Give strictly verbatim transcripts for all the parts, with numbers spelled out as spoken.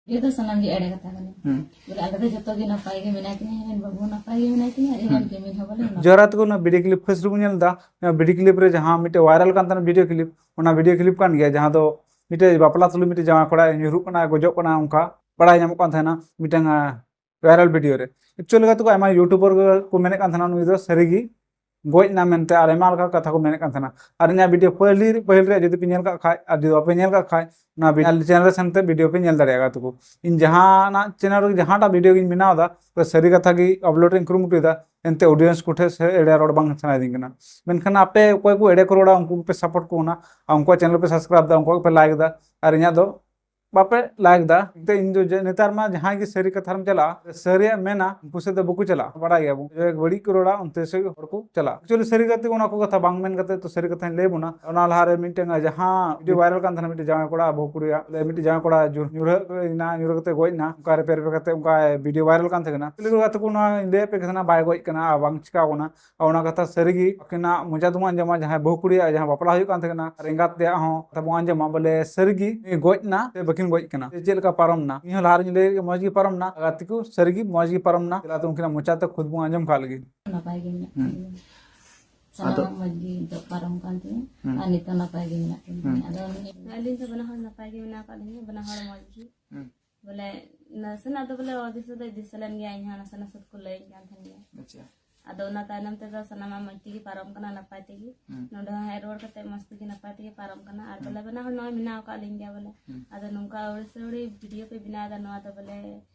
ᱱᱤᱭᱟᱹ ᱫᱚ ᱥᱟᱱᱟᱢ ᱜᱮ ᱮᱲᱮ ᱠᱟᱛᱷᱟ ᱠᱟᱱᱟ᱾ ᱦᱩᱸ᱾ ᱵᱚᱞᱮ ᱟᱞᱮ ᱫᱚ ᱡᱚᱛᱚ ᱜᱮ ᱱᱟᱯᱟᱭ ᱜᱮ ᱢᱮᱱᱟᱜ ᱠᱤᱱᱟ, ᱤᱧ ᱨᱮᱱ ᱵᱟᱹᱵᱩ ᱦᱚᱸ ᱱᱟᱯᱟᱭ ᱜᱮ ᱢᱮᱱᱟᱭ ᱛᱤᱧᱟ, ᱟᱨ ᱤᱧ ᱨᱮᱱ ᱦᱩᱸ᱾ ᱡᱚᱭᱨᱟᱛ ᱛᱟᱠᱚ ᱚᱱᱟ video clip first ᱨᱮᱵᱚᱱ ᱧᱮᱞ ᱮᱫᱟ, ᱚᱱᱟ video clip ᱨᱮ ᱡᱟᱦᱟᱸ ᱢᱤᱫᱴᱮᱡ viral ᱠᱟᱱ ᱛᱟᱦᱮᱱᱟ video clip, ᱚᱱᱟ video clip ᱠᱟᱱ ᱜᱮᱭᱟ, ᱡᱟᱦᱟᱸ ᱫᱚ ᱢᱤᱫᱴᱮᱡ ᱵᱟᱯᱞᱟ ᱛᱩᱞᱩᱡ ᱢᱤᱫᱴᱮᱡ ᱡᱟᱶᱟᱭ ᱠᱚᱲᱟ ᱧᱩᱨᱦᱩᱜ ᱠᱟᱱᱟ, ᱜᱚᱡᱚᱜ ᱠᱟᱱᱟ, ᱚᱱᱠᱟ ᱵᱟᱲᱟᱭ ᱧᱟᱢᱚᱜ ᱠᱟᱱ ᱛᱟᱦᱮᱱᱟ ᱢᱤᱫᱴᱟᱝ, ᱟᱸ, viral video ᱨᱮ᱾ Actually ᱜᱟᱛᱮ ᱠᱚ ᱟᱭᱢᱟ YouTuber ᱠᱚ ᱢᱮᱱᱮᱫ ᱠᱟᱱ ᱛᱟᱦᱮᱱᱟ ᱱᱩᱭ ᱫᱚ ᱥᱟᱹᱨᱤᱜᱮ ᱜᱚᱡ ᱮᱱᱟ ᱢᱮᱱᱛᱮ, ᱟᱨ ᱟᱭᱢᱟ ᱞᱮᱠᱟ ᱠᱟᱛᱷᱟ ᱠᱚ ᱢᱮᱱᱮᱫ ᱠᱟᱱ ᱛᱟᱦᱮᱱᱟ᱾ ᱟᱨ ᱤᱧᱟᱹᱜ video ᱯᱟᱹᱦᱤᱞ, ᱯᱟᱹᱦᱤᱞ ᱨᱮ ᱡᱩᱫᱤ ᱯᱮ ᱧᱮᱞ ᱠᱟᱜ ᱠᱷᱟᱡ, ᱟᱨ ᱡᱩᱫᱤ ᱵᱟᱯᱮ ᱧᱮᱞ ᱠᱟᱜ ᱠᱷᱟᱡ, ᱚᱱᱟ ᱵᱤ-, channel ᱨᱮ ᱥᱮᱱ ᱛᱮ video ᱯᱮ ᱧᱮᱞ ᱫᱟᱲᱮᱭᱟᱜᱼᱟ ᱜᱟᱛᱮ ᱠᱚ᱾ ᱤᱧ ᱡᱟᱦᱟᱱᱟᱜ channel ᱨᱮ ᱡᱟᱦᱟᱸᱴᱟᱜ video ᱜᱤᱧ ᱵᱮᱱᱟᱣ ᱮᱫᱟ, ᱛᱚ ᱥᱟᱹᱨᱤ ᱠᱟᱛᱷᱟ ᱜᱮ upload ᱨᱮᱧ ᱠᱩᱨᱩᱢᱩᱴᱩᱭᱮᱫᱟ, ᱮᱱᱛᱮ audience ᱠᱚᱴᱷᱮᱱ ᱥᱮ ᱮᱲᱮ ᱨᱚᱲ ᱵᱟᱝ ᱥᱟᱱᱟᱭᱮᱫᱤᱧ ᱠᱟᱱᱟ᱾ ᱢᱮᱱᱠᱷᱟᱱ ᱟᱯᱮ ᱚᱠᱚᱭ ᱠᱚ ᱮᱲᱮ ᱠᱚ ᱨᱚᱲᱟ, ᱩᱱᱠᱩ ᱜᱮᱯᱮ support ᱠᱚ ᱠᱟᱱᱟ, ᱟᱨ ᱩᱱᱠᱩᱣᱟᱜ channel ᱯᱮ subscribe ᱮᱫᱟ, ᱩᱱᱠᱩᱣᱟᱜ ᱯᱮ like ᱮᱫᱟ, ᱟᱨ ᱤᱧᱟᱹᱜ ᱫᱚ ᱵᱟᱯᱮ like ᱮᱫᱟ᱾ ᱮᱱᱛᱮ ᱤᱧ ᱫᱚ ᱡᱮ, ᱱᱮᱛᱟᱨ ᱢᱟ ᱡᱟᱦᱟᱸᱭ ᱜᱮ ᱥᱟᱹᱨᱤ ᱠᱟᱛᱷᱟ ᱨᱮᱢ ᱪᱟᱞᱟᱜᱼᱟ, ᱥᱟᱹᱨᱤᱭᱟᱜ ᱢᱮᱱᱟ, ᱩᱱᱠᱩ ᱥᱮᱫ ᱫᱚ ᱵᱟᱠᱚ ᱪᱟᱞᱟᱜᱼᱟ, ᱵᱟᱲᱟᱭ ᱜᱮᱭᱟᱵᱚᱱ᱾ ᱡᱮ ᱵᱟᱹᱲᱤᱡ ᱠᱚ ᱨᱚᱲᱟ, ᱚᱱᱛᱮ ᱥᱮᱫ ᱜᱮ ᱦᱚᱲ ᱠᱚ ᱪᱟᱞᱟᱜᱼᱟ᱾ Actually ᱥᱟᱹᱨᱤ ᱠᱟᱛᱷᱟ ᱚᱱᱟ ᱠᱚ ᱠᱟᱛᱷᱟ ᱵᱟᱝ ᱢᱮᱱ ᱠᱟᱛᱮ ᱛᱚ ᱥᱟᱹᱨᱤ ᱠᱟᱛᱷᱟᱧ ᱞᱟᱹᱭ ᱵᱚᱱᱟ᱾ ᱚᱱᱟ ᱞᱟᱦᱟᱨᱮ ᱢᱤᱫᱴᱮᱱ ᱡᱟᱦᱟᱸ video viral ᱠᱟᱱ ᱛᱟᱦᱮᱱᱟ, ᱢᱤᱫᱴᱮᱱ ᱡᱟᱶᱟᱭ ᱠᱚᱲᱟ ᱵᱟᱹᱦᱩ ᱠᱩᱲᱤᱭᱟᱜ, ᱵᱚᱞᱮ ᱢᱤᱫᱴᱮᱱ ᱡᱟᱶᱟᱭ ᱠᱚᱲᱟ ᱧᱩᱨ-, ᱧᱩᱨᱦᱟᱹᱜ ᱮᱱᱟ, ᱧᱩᱨᱦᱟᱹ ᱠᱟᱛᱮ ᱜᱚᱡ ᱮᱱᱟ, ᱚᱱᱠᱟ ᱨᱮᱯᱮ ᱨᱮᱯᱮ ᱠᱟᱛᱮ ᱚᱱᱠᱟ video viral ᱠᱟᱱ ᱛᱟᱦᱮᱸ ᱠᱟᱱᱟ᱾ ᱠᱩᱞᱤ ᱠᱚ ᱜᱟᱛᱮ ᱠᱚ, ᱱᱚᱣᱟ ᱞᱟᱹᱭ ᱟᱯᱮ ᱠᱟᱱᱟ, ᱵᱟᱭ ᱜᱚᱡ ᱠᱟᱱᱟ ᱟᱨ ᱵᱟᱝ ᱪᱤᱠᱟᱣ ᱠᱟᱱᱟ᱾ ᱟᱨ ᱚᱱᱟ ᱠᱟᱛᱷᱟ ᱥᱟᱹᱨᱤ ᱜᱮ ᱟᱹᱠᱤᱱᱟᱜ ᱢᱚᱪᱟ ᱛᱮᱵᱚᱱ ᱟᱸᱡᱚᱢᱟ, ᱡᱟᱦᱟᱸᱭ ᱵᱟᱹᱦᱩ ᱠᱩᱲᱤᱭᱟᱜ ᱡᱟᱦᱟᱸ ᱵᱟᱯᱞᱟ ᱦᱩᱭᱩᱜ ᱠᱟᱱ ᱛᱟᱦᱮᱸ ᱠᱟᱱᱟ, ᱟᱨ ᱮᱸᱜᱟᱛ ᱛᱮᱭᱟᱜ ᱦᱚᱸ ᱠᱟᱛᱷᱟ ᱵᱚᱱ ᱟᱸᱡᱚᱢᱟ, ᱵᱚᱞᱮ ᱥᱟᱹᱨᱤ ᱜᱮ ᱜᱚᱡ ᱮᱱᱟ ᱥᱮ ᱵᱟᱹᱠᱤᱱ ᱜᱚᱡ ᱠᱟᱱᱟ, ᱥᱮ ᱪᱮᱫ ᱞᱮᱠᱟ ᱯᱟᱨᱚᱢ ᱮᱱᱟ᱾ ᱤᱧ ᱦᱚᱸ ᱞᱟᱦᱟ ᱨᱮᱧ ᱞᱟᱹᱭ ᱢᱚᱡᱽ ᱜᱮ ᱯᱟᱨᱚᱢ ᱮᱱᱟ, ᱜᱟᱛᱮ ᱠᱚ ᱥᱟᱹᱨᱤ ᱜᱮ ᱢᱚᱡᱽ ᱜᱮ ᱯᱟᱨᱚᱢ ᱮᱱᱟ᱾ ᱪᱮᱫᱟᱜ ᱛᱮ ᱩᱱᱠᱤᱱᱟᱜ ᱢᱚᱪᱟ ᱛᱮ ᱠᱷᱩᱫ ᱵᱚᱱ ᱟᱸᱡᱚᱢ ᱠᱟᱜ ᱞᱮᱜᱮ᱾ ᱱᱟᱯᱟᱭ ᱜᱮ ᱢᱮᱱᱟᱜ ᱦᱩᱸ᱾ ᱠᱤᱱᱟ᱾ ᱟᱫᱚ ᱥᱟᱱᱟᱢᱟᱜ ᱢᱚᱡᱽ ᱜᱮ ᱱᱤᱛᱚᱜ ᱯᱟᱨᱚᱢ ᱠᱟᱱ ᱛᱤᱧᱟ᱾ ᱦᱩᱸ᱾ ᱟᱨ ᱱᱤᱛᱚᱜ ᱱᱟᱯᱟᱭ ᱜᱮ ᱢᱮᱱᱟᱜ ᱠᱤᱱᱟ᱾ ᱦᱩᱸ᱾ ᱟᱫᱚ ᱩᱱᱤ ᱟᱹᱞᱤᱧ ᱫᱚ ᱵᱟᱱᱟ ᱦᱚᱲ ᱱᱟᱯᱟᱭ ᱜᱮ ᱢᱮᱱᱟᱜ ᱟᱠᱟᱫ ᱞᱤᱧᱟ, ᱵᱟᱱᱟ ᱦᱚᱲ ᱢᱚᱡᱽ ᱜᱮ᱾ ᱦᱩᱸ᱾ ᱵᱚᱞᱮ ᱱᱟᱥᱮᱱᱟᱜ ᱫᱚ ᱵᱚᱞᱮ ᱚᱫᱤᱥᱟ ᱫᱚᱭ ᱫᱤᱥᱟᱹ ᱞᱮᱱ ᱜᱮᱭᱟ, ᱤᱧ ᱦᱚᱸ ᱱᱟᱥᱮ ᱱᱟᱥᱮ ᱫᱚᱠᱚ ᱞᱟᱹᱭᱟᱹᱧ ᱠᱟᱱ ᱛᱟᱦᱮᱱ ᱜᱮᱭᱟ᱾ ᱟᱪᱪᱷᱟ᱾ ᱟᱫᱚ ᱚᱱᱟ ᱛᱟᱭᱱᱚᱢ ᱛᱮᱫᱚ ᱥᱟᱱᱟᱢᱟᱜ ᱢᱚᱡᱽ ᱛᱮᱜᱮ ᱯᱟᱨᱚᱢ ᱠᱟᱱᱟ, ᱱᱟᱯᱟᱭ ᱛᱮᱜᱮ᱾ ᱦᱩᱸ᱾ ᱱᱚᱰᱮ ᱦᱚᱸ ᱦᱮᱡ ᱨᱩᱣᱟᱹᱲ ᱠᱟᱛᱮ ᱢᱚᱡᱽ ᱛᱮᱜᱮ ᱱᱟᱯᱟᱭ ᱛᱮᱜᱮ ᱯᱟᱨᱚᱢ ᱠᱟᱱᱟ᱾ ᱟᱨ ᱦᱩᱸ᱾ ᱵᱚᱞᱮ ᱵᱟᱱᱟ ᱦᱚᱲ ᱱᱚᱜᱼᱚᱭ ᱢᱮᱱᱟᱜ ᱟᱠᱟᱫ ᱞᱤᱧ ᱜᱮᱭᱟ ᱵᱚᱞᱮ᱾ ᱦᱩᱸ᱾ ᱟᱫᱚ ᱱᱚᱝᱠᱟ ᱟᱹᱣᱲᱤ ᱥᱟᱹᱣᱲᱤ video ᱯᱮ ᱵᱮᱱᱟᱣ ᱮᱫᱟ, ᱱᱚᱣᱟ ᱫᱚ ᱵᱚᱞᱮ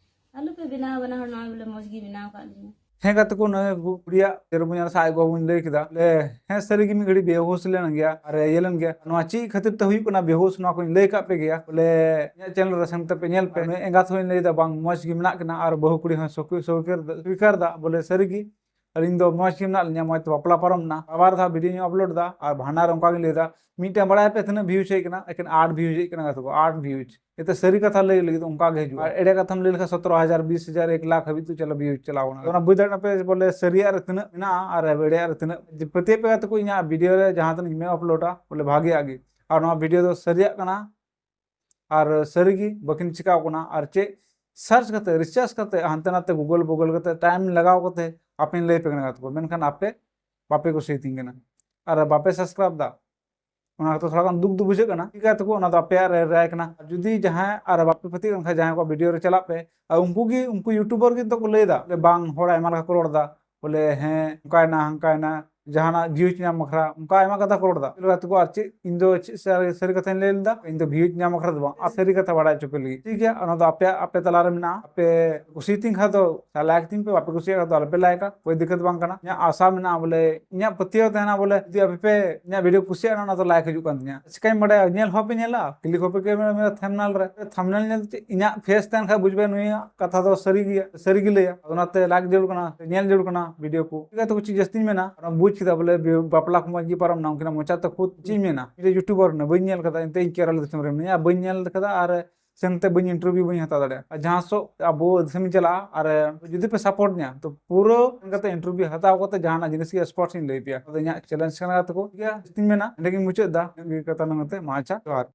ᱟᱞᱚ ᱯᱮ ᱵᱮᱱᱟᱣᱟ, ᱵᱟᱱᱟ ᱦᱚᱲ ᱱᱚᱜᱼᱚᱭ ᱵᱚᱞᱮ ᱢᱚᱡᱽ ᱜᱮ ᱢᱮᱱᱟᱜ ᱟᱠᱟᱫ ᱞᱤᱧᱟ᱾ ᱦᱮᱸ ᱜᱟᱛᱮ ᱠᱚ, ᱱᱚᱜᱼᱚᱭ ᱠᱩᱲᱤᱭᱟᱜ ᱡᱮᱨᱮᱠ ᱵᱚᱱ ᱧᱮᱞ ᱥᱮ ᱟᱡ ᱜᱚ ᱵᱚᱱ ᱞᱟᱹᱭ ᱠᱮᱫᱟ, ᱵᱚᱞᱮ ᱦᱮᱸ ᱥᱟᱹᱨᱤ ᱜᱮ ᱢᱤᱫ ᱜᱷᱟᱹᱲᱤᱡ ᱵᱮᱦᱩᱥ ᱞᱮᱱ ᱜᱮᱭᱟ ᱟᱨ ᱤᱭᱟᱹ ᱞᱮᱱ ᱜᱮᱭᱟ᱾ ᱱᱚᱣᱟ ᱪᱮᱫ ᱠᱷᱟᱹᱛᱤᱨ ᱛᱮ ᱦᱩᱭᱩᱜ ᱠᱟᱱᱟ ᱵᱮᱦᱩᱥ, ᱱᱚᱣᱟ ᱠᱚᱧ ᱞᱟᱹᱭ ᱠᱟᱜ ᱯᱮ ᱜᱮᱭᱟ᱾ ᱵᱚᱞᱮ ᱤᱧᱟᱹᱜ channel ᱨᱮ ᱥᱮᱱ ᱠᱟᱛᱮ ᱯᱮ ᱧᱮᱞ ᱯᱮ᱾ ᱱᱩᱭ ᱮᱸᱜᱟᱛ ᱦᱚᱸᱧ ᱞᱟᱹᱭ ᱫᱟ ᱵᱟᱝ ᱢᱚᱡᱽ ᱜᱮ ᱢᱮᱱᱟᱜ ᱠᱤᱱᱟ ᱟᱨ ᱵᱟᱹᱦᱩ ᱠᱩᱲᱤ ᱦᱚᱸ ᱥᱚᱠ-, ᱥᱚᱠᱤᱨ-, ᱥᱚᱠᱤᱨ ᱫᱟ, ᱵᱚᱞᱮ ᱥᱟᱹᱨᱤ ᱜᱮ ᱟᱹᱞᱤᱧ ᱫᱚ ᱢᱚᱡᱽ ᱜᱮ ᱢᱮᱱᱟᱜ ᱞᱤᱧᱟ, ᱢᱚᱡᱽ ᱛᱮ ᱵᱟᱯᱞᱟ ᱯᱟᱨᱚᱢ ᱮᱱᱟ᱾ ᱟᱵᱟᱨ ᱫᱷᱟᱣ video ᱧ upload ᱮᱫᱟ ᱟᱨ ᱵᱷᱟᱸᱰᱟᱱ ᱨᱮ ᱚᱱᱠᱟ ᱜᱤᱧ ᱞᱟᱹᱭ ᱮᱫᱟ, ᱢᱤᱫᱴᱮᱱ ᱵᱟᱲᱟᱭ ᱯᱮ ᱛᱤᱱᱟᱹᱜ views ᱦᱮᱡ ᱠᱟᱱᱟ? ᱮᱠᱮᱱ ᱟᱴ views ᱦᱮᱡ ᱠᱟᱱᱟ ᱜᱟᱛᱮ ᱠᱚ, ᱟᱴ views᱾ ᱮᱛᱮ ᱥᱟᱹᱨᱤ ᱠᱟᱛᱷᱟ ᱞᱟᱹᱭ ᱞᱟᱹᱜᱤᱫ ᱚᱱᱠᱟ ᱜᱮ ᱦᱤᱡᱩᱜᱼᱟ᱾ ᱟᱨ ᱮᱲᱮ ᱠᱟᱛᱷᱟᱢ ᱞᱟᱹᱭ ᱞᱮᱠᱷᱟᱱ ᱥᱚᱛᱨᱚ ᱦᱟᱡᱟᱨ, ᱵᱤᱥ ᱦᱟᱡᱟᱨ, ᱮᱠ ᱞᱟᱠᱷ ᱦᱟᱹᱵᱤᱡ ᱛᱮ ᱪᱟᱞᱟᱣ, views ᱪᱟᱞᱟᱣ ᱠᱟᱱᱟ᱾ ᱚᱱᱟ ᱵᱩᱡᱽ ᱫᱟᱲᱮᱭᱟᱜ ᱠᱟᱱᱟ ᱯᱮ ᱵᱚᱞᱮ ᱥᱟᱹᱨᱤᱭᱟᱜ ᱨᱮ ᱛᱤᱱᱟᱹᱜ ᱢᱮᱱᱟᱜᱼᱟ ᱟᱨ ᱮᱲᱮᱭᱟᱜ ᱨᱮ ᱛᱤᱱᱟᱹᱜ᱾ ᱯᱟᱹᱛᱭᱟᱹᱜ ᱯᱮ ᱜᱟᱛᱮ ᱠᱚ, ᱤᱧᱟᱹᱜ video ᱨᱮ ᱡᱟᱦᱟᱸ ᱛᱤᱱᱟᱹᱜ ᱤᱧ uploadᱟ ᱵᱚᱞᱮ ᱵᱷᱟᱜᱮᱭᱟᱜ ᱜᱮ, ᱟᱨ ᱱᱚᱣᱟ video ᱫᱚ ᱥᱟᱹᱨᱤᱭᱟᱜ ᱠᱟᱱᱟ᱾ ᱟᱨ ᱥᱟᱹᱨᱤᱜᱮ ᱵᱟᱹᱠᱤᱱ ᱪᱤᱠᱟᱣ ᱠᱟᱱᱟ, ᱟᱨ ᱪᱮᱫ ᱥᱟᱨᱪ ᱠᱟᱛᱮ, ᱨᱤᱥᱟᱨᱪ ᱠᱟᱛᱮ, ᱦᱟᱱᱛᱮ ᱱᱟᱛᱮ ᱜᱩᱜᱚᱞ ᱵᱩᱜᱚᱞ ᱠᱟᱛᱮ, ᱴᱟᱭᱤᱢ ᱞᱟᱜᱟᱣ ᱠᱟᱛᱮ ᱟᱯᱮᱧ ᱞᱟᱹᱭ ᱟᱯᱮ ᱠᱟᱱᱟ ᱜᱟᱛᱮ ᱠᱚ, ᱢᱮᱱᱠᱷᱟᱱ ᱟᱯᱮ ᱵᱟᱯᱮ ᱠᱩᱥᱤᱭᱟᱛᱤᱧ ᱠᱟᱱᱟ ᱟᱨ ᱵᱟᱯᱮ ᱥᱟᱵᱥᱠᱨᱟᱭᱤᱵ ᱫᱟ᱾ ᱚᱱᱟ ᱠᱟᱛᱮ ᱛᱷᱚᱲᱟ ᱜᱟᱱ ᱫᱩᱠ ᱫᱚ ᱵᱩᱡᱷᱟᱹᱜ ᱠᱟᱱᱟ᱾ ᱴᱷᱤᱠ ᱜᱮᱭᱟ ᱛᱟᱠᱚ, ᱚᱱᱟ ᱫᱚ ᱟᱯᱮᱭᱟᱜ ᱨᱟᱭ, ᱨᱟᱭ ᱠᱟᱱᱟ᱾ ᱟᱨ ᱡᱩᱫᱤ ᱡᱟᱦᱟᱸᱭ ᱟᱨ ᱵᱟᱯᱮ ᱯᱟᱹᱛᱭᱟᱹᱜ ᱠᱟᱱ ᱠᱷᱟᱡ, ᱡᱟᱦᱟᱸᱭ ᱠᱚ ᱵᱷᱤᱰᱤᱭᱳ ᱨᱮ ᱪᱟᱞᱟᱜ ᱯᱮ, ᱟᱨ ᱩᱱᱠᱩ ᱜᱮ, ᱩᱱᱠᱩ ᱭᱩᱴᱩᱵᱟᱨ ᱜᱮ ᱱᱤᱛᱚᱜ ᱠᱚ ᱞᱟᱹᱭ ᱮᱫᱟ, ᱵᱚᱞᱮ ᱵᱟᱝ, ᱦᱚᱲ ᱟᱭᱢᱟ ᱞᱮᱠᱟ ᱠᱚ ᱨᱚᱲ ᱮᱫᱟ, ᱵᱚᱞᱮ ᱦᱮᱸ ᱚᱱᱠᱟᱭᱱᱟ ᱦᱟᱱᱠᱟᱭᱱᱟ, ᱡᱟᱦᱟᱱᱟᱜ ᱵᱷᱤᱭᱩᱡᱽ ᱧᱟᱢ ᱵᱟᱠᱷᱨᱟ ᱚᱱᱠᱟ ᱟᱭᱢᱟ ᱠᱟᱛᱷᱟ ᱠᱚ ᱨᱚᱲ ᱮᱫᱟ᱾ ᱪᱮᱫ ᱞᱮᱠᱟ ᱛᱮᱠᱚ, ᱟᱨ ᱪᱮᱫ, ᱤᱧ ᱫᱚ ᱪᱮᱫ ᱥᱟᱹᱨᱤ, ᱥᱟᱹᱨᱤ ᱠᱟᱛᱷᱟᱧ ᱞᱟᱹᱭ ᱞᱮᱫᱟ, ᱤᱧ ᱫᱚ ᱵᱷᱤᱭᱩᱡᱽ ᱧᱟᱢ ᱵᱟᱠᱷᱨᱟ ᱫᱚ ᱵᱟᱝ, ᱟᱨ ᱥᱟᱹᱨᱤ ᱠᱟᱛᱷᱟ ᱵᱟᱲᱟᱭ ᱦᱚᱪᱚ ᱯᱮ ᱞᱟᱹᱜᱤᱫ᱾ ᱴᱷᱤᱠ ᱜᱮᱭᱟ, ᱚᱱᱟ ᱫᱚ ᱟᱯᱮ, ᱟᱯᱮ ᱛᱟᱞᱟᱨᱮ ᱢᱮᱱᱟᱜᱼᱟ᱾ ᱟᱯᱮ ᱠᱩᱥᱤᱭᱟᱛᱤᱧ ᱠᱷᱟᱡ ᱫᱚ ᱞᱟᱭᱤᱠ ᱛᱤᱧ ᱯᱮ, ᱵᱟᱯᱮ ᱠᱩᱥᱤᱭᱟᱜ ᱠᱷᱟᱡ ᱫᱚ ᱟᱞᱚᱯᱮ ᱞᱟᱭᱤᱠᱟ, ᱠᱳᱭ ᱫᱤᱠᱠᱟᱛ ᱵᱟᱝ ᱠᱟᱱᱟ᱾ ᱤᱧᱟᱹᱜ ᱟᱥᱟ ᱢᱮᱱᱟᱜᱼᱟ, ᱵᱚᱞᱮ ᱤᱧᱟᱹᱜ ᱯᱟᱹᱛᱭᱟᱹᱣ ᱛᱟᱦᱮᱱᱟ, ᱵᱚᱞᱮ ᱡᱩᱫᱤ ᱟᱯᱮ ᱯᱮ ᱤᱧᱟᱹᱜ ᱵᱷᱤᱰᱤᱭᱳ ᱠᱩᱥᱤᱭᱟᱜᱼᱟ, ᱚᱱᱟ ᱫᱚ ᱞᱟᱭᱤᱠ ᱦᱤᱡᱩᱜ ᱠᱟᱱ ᱛᱤᱧᱟ᱾ ᱪᱤᱠᱟᱹᱧ ᱵᱟᱰᱟᱭᱟ? ᱧᱮᱞ ᱦᱚᱸᱯᱮ ᱧᱮᱞᱟ, ᱠᱞᱤᱠ ᱦᱚᱸᱯᱮ ᱠᱞᱤᱠᱟ ᱢᱮᱱᱟ ᱛᱷᱟᱢᱵᱱᱮᱞ ᱨᱮ᱾ ᱛᱷᱟᱢᱵᱱᱮᱞ ᱧᱮᱞ ᱛᱮ ᱤᱧᱟᱹᱜ ᱯᱷᱮᱥ ᱛᱟᱦᱮᱱ ᱠᱷᱟᱡ ᱵᱩᱡᱽ ᱯᱮ ᱱᱩᱭᱟᱜ ᱠᱟᱛᱷᱟ ᱫᱚ ᱥᱟᱹᱨᱤ ᱜᱮᱭᱟ, ᱥᱟᱹᱨᱤ ᱜᱮ ᱞᱟᱹᱭᱟ᱾ ᱟᱫᱚ ᱚᱱᱟᱛᱮ ᱞᱟᱭᱤᱠ ᱡᱟᱹᱨᱩᱲ ᱠᱟᱱᱟ, ᱧᱮᱞ ᱡᱟᱹᱨᱩᱲ ᱠᱟᱱᱟ ᱵᱷᱤᱰᱤᱭᱳ ᱠᱚ᱾ ᱴᱷᱤᱠ ᱜᱮᱭᱟ, ᱛᱚ ᱪᱮᱫ ᱡᱟᱹᱥᱛᱤᱧ ᱢᱮᱱᱟ, ᱚᱱᱟ ᱵᱩᱡᱽ ᱠᱮᱫᱟ ᱵᱚᱞᱮ ᱵᱤ-, ᱵᱟᱯᱞᱟ ᱠᱚ ᱢᱚᱡᱽ ᱜᱮ ᱯᱟᱨᱚᱢ ᱮᱱᱟ, ᱩᱱᱠᱤᱱᱟᱜ ᱢᱚᱪᱟ ᱛᱮ ᱠᱷᱩᱫ ᱪᱮᱫ ᱤᱧ ᱢᱮᱱᱟ? ᱤᱧ ᱫᱚ ᱭᱩᱴᱩᱵᱟᱨ ᱠᱟᱱᱟ, ᱵᱟᱹᱧ ᱧᱮᱞ ᱠᱟᱫᱟ, ᱮᱱᱛᱮ ᱤᱧ ᱠᱮᱨᱟᱞᱟ ᱫᱤᱥᱚᱢ ᱨᱮ ᱢᱤᱱᱟᱹᱧᱟ, ᱵᱟᱹᱧ ᱧᱮᱞ ᱠᱟᱫᱟ᱾ ᱟᱨ ᱥᱮᱱᱛᱮ ᱵᱟᱹᱧ ᱤᱱᱴᱟᱨᱵᱷᱤᱭᱩ ᱵᱟᱹᱧ ᱦᱟᱛᱟᱣ ᱫᱟᱲᱮᱭᱟᱜᱼᱟ᱾ ᱟᱨ ᱡᱟᱦᱟᱸ ᱥᱚᱜ ᱟᱵᱚ ᱫᱤᱥᱚᱢ ᱤᱧ ᱪᱟᱞᱟᱜᱼᱟ, ᱟᱨ ᱡᱩᱫᱤ ᱯᱮ ᱥᱟᱯᱳᱨᱴ ᱤᱧᱟ, ᱛᱚ ᱯᱩᱨᱟᱹ ᱠᱟᱛᱮ ᱤᱱᱴᱟᱨᱵᱷᱤᱭᱩ ᱦᱟᱛᱟᱣ ᱠᱟᱛᱮ ᱡᱟᱦᱟᱱᱟᱜ ᱡᱤᱱᱤᱥ ᱜᱮ ᱥᱯᱳᱨᱴᱥ ᱤᱧ ᱞᱟᱹᱭ ᱯᱮᱭᱟ᱾ ᱟᱫᱚ ᱤᱧᱟᱹᱜ ᱪᱮᱞᱮᱧᱡᱽ ᱠᱟᱱᱟ ᱛᱟᱠᱚ᱾ ᱴᱷᱤᱠ ᱜᱮᱭᱟ, ᱡᱟᱹᱥᱛᱤᱧ ᱢᱮᱱᱟ, ᱮᱸᱰᱮ ᱜᱤᱧ ᱢᱩᱪᱟᱹᱫ ᱮᱫᱟ᱾ ᱤᱱᱟᱹᱜ ᱜᱮ ᱠᱟᱛᱷᱟ ᱢᱮᱱ ᱠᱟᱛᱮ, ᱢᱟ ᱟᱪᱪᱷᱟ, ᱡᱚᱦᱟᱨ᱾